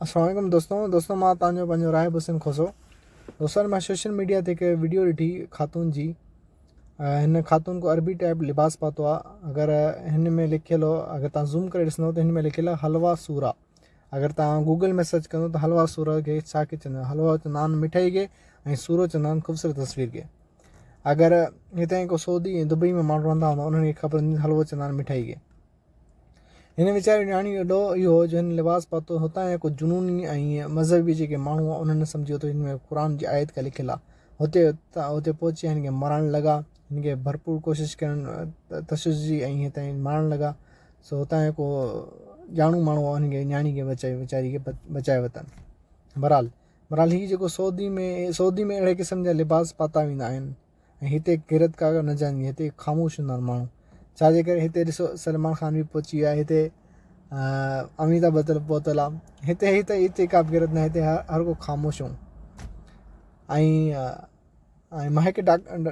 السلام عليڪم دوستو دوستو مان توهان جو پنهنجو راهب حسين کوسو دوستو مان سوشل ميڊيا تي هڪ ويڊيو ڏٺي خاتون جي هن خاتون کو عربي ٽائپ لباس پاتو آ اگر هن ۾ لکيل هو اگر توهان زوم ڪري ڏسندو ته هن ۾ لکيل آ حلوا سورا اگر توهان گوگل ۾ سرچ ڪندو ته حلوا سورا کي ڇا کي چوندا حلوا چوندا آهن مٺائي کي ۽ سورو چوندا آهن خوبصورت تصوير کي اگر هتي ڪو سعودي ۽ دبئي ۾ ماڻهو رهندا هوندا انهن کي خبر هوندي حلوو چوندا آهن مٺائي کي هن ويچاري نياڻي جو ڏوهه اهو هو جو هن لباس پاتو هتان جا ڪجهه جنوني ۽ مذهبي جيڪي ماڻهو هئا انهن سمجهيو ته هن ۾ قرآن جي آيت ڪا لکيل آهي هتي هتي پهچي هن کي مارڻ لڳا هن کي ڀرپور ڪوشش ڪرڻ تشدد جي ۽ هتان مارڻ لڳا سو هتان جو ڪو ڄاڻو ماڻهو هو هن کي نياڻي کي بچائي ويچاري کي بچائي ورتن بهرحال بهرحال هي جيڪو سعودي ۾ سعودي ۾ اهڙي قسم جا لباس پاتا ويندا آهن ۽ هتي غيرت ڪا نه جاڳندي هتي خاموش هوندا آهن ماڻهو ڇا جي ڪري هتي ڏسو سلمان خان به پهچي ويو آهي هتي اميتاڀ بچن پهتل آهي هتي هتي هتي ڪا به غيرت نه هتي هر ڪو خاموش هو ۽ ۽ مان هڪ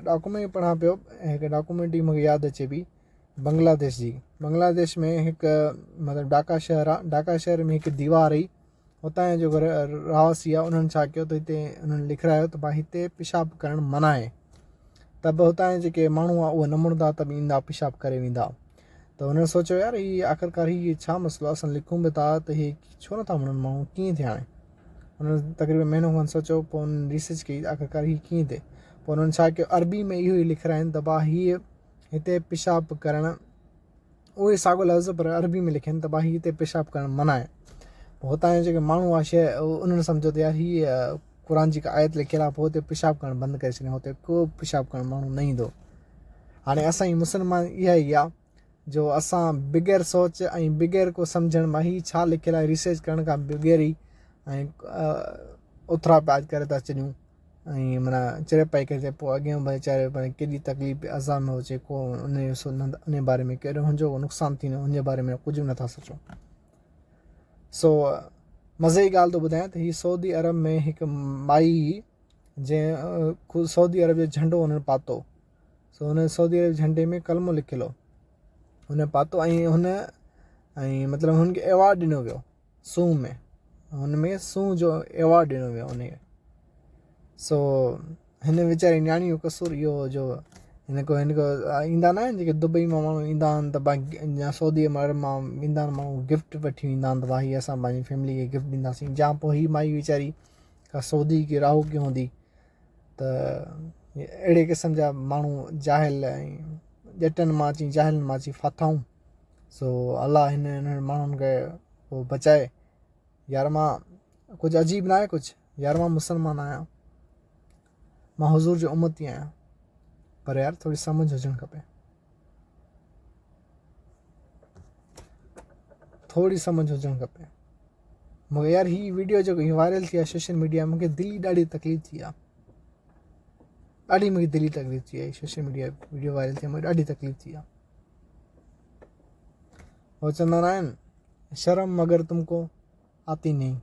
ڊاڪومينٽ پڙهان پيو هڪ ڊاڪومينٽري مونکي ياد اچي پئي بنگلاديش جي بنگلاديش ۾ هڪ مطلب ڍاڪا شهر آهي ڍاڪا شهر ۾ هڪ ديوار هئي اتان جا جيڪو رهواسي آهي انهن ڇا ڪيو ته هتي انهن لکرايو ته ڀائي هتي پيشاب ڪرڻ منع آهي ته به هتان جا جيڪي ماڻهو آهي اهي نه مڙندا ته به ايندا پيشاب ڪري ويندا ته انهن سوچيو يار هي آخرڪار هي ڇا مسئلو آهي اسان لکون به ٿا ته هي ڇو نٿا مڙن ماڻهو ڪيئن ٿيا هاڻي انهن تقريبن مهينو کن سوچيو پوء انهن ريسرچ ڪئي آخرڪار هي ڪيئن ٿئي پوء انهن ڇا ڪيو عربي ۾ اهو ئي لکراين ته ڀاء هي هتي پيشاب ڪرڻ اهو ئي ساڳيو لفظ پر عربي ۾ لکين ته ڀائي هتي پيشاب ڪرڻ منع آهي پوء هتان جا جيڪي ماڻهو هئا شهر انهن سمجهيو ته يار هي قرآن جي آيت لکيل آهي پوء هتي پيشاب ڪرڻ بند ڪري ڇڏيائون هتي ڪو پيشاب ڪرڻ ماڻهو نه ايندو هاڻي اسان جي مسلمان اها ئي آهي جو اسان بغير سوچ ۽ بغير ڪو سمجهڻ مان هي ڇا لکيل آهي ريسرچ ڪرڻ کان بغير ئي ۽ اٿرا پيا ڪري ٿا ڇڏيون ۽ معنيٰ چري پائي ڪري پوء اڳيان ويچاري پاڻ ڪيڏي تڪليف عذاب ۾ هجي ڪو ان جو ان باري ۾ ڪيڏو هن جو نقصان ٿيندو ان جي باري ۾ ڪجهه به نٿا سوچون سو مزي جي ڳالهه ٿو ٻڌايان ته هي سعودي عرب ۾ هڪ مائي هئي جنهن سعودي عرب جو جهنڊو هن پاتو سو هن سعودي عرب جهنڊي ۾ ڪلمو لکيل هو هن پاتو ۽ هن ۽ مطلب هن کي ايوارڊ ڏنو ويو سونهن ۾ هن ۾ سونهن جو ايوارڊ ڏنو ويو ان کي سو هن ويچاري نياڻي جو قصور اهو هو جو هن کو هن کو ايندا نه آهن جيڪي دبئي مان ماڻهو ايندا آهن ته يا سعودي عرب مان ايندا آهن ماڻهو گفٽ وٺي ايندا آهن ته ڀائي هي اسان پنهنجي فيملي کي گفٽ ڏينداسين جا پوء هي مائي ويچاري ڪا سعودي ڪي راهو ڪي هوندي ته اهڙي قسم جا ماڻهو جاهل ۽ ڄٽن مان اچي جاهلن مان اچي ڦاٿائون سو الله هن انهن ماڻهن کي پوء بچائي يار مان ڪجهه عجيب ناهي ڪجهه يار مان مسلمان آهيان مان حضور جو امتي آهيان پر يار ٿوري سمجھ هجڻ کپي ٿوري سمجھ هجڻ کپي مونکي يار هي ويڊيو جيڪو هي وائرل ٿي آهي سوشل ميڊيا مونکي دلي ڏاڍي تڪليف ٿي آهي ڏاڍي مونکي دلي تڪليف ٿي آهي سوشل ميڊيا ويڊيو وائرل ٿي مونکي ڏاڍي تڪليف ٿي آهي هو چوندا آهن شرم مگر تم کو آتي نہیں.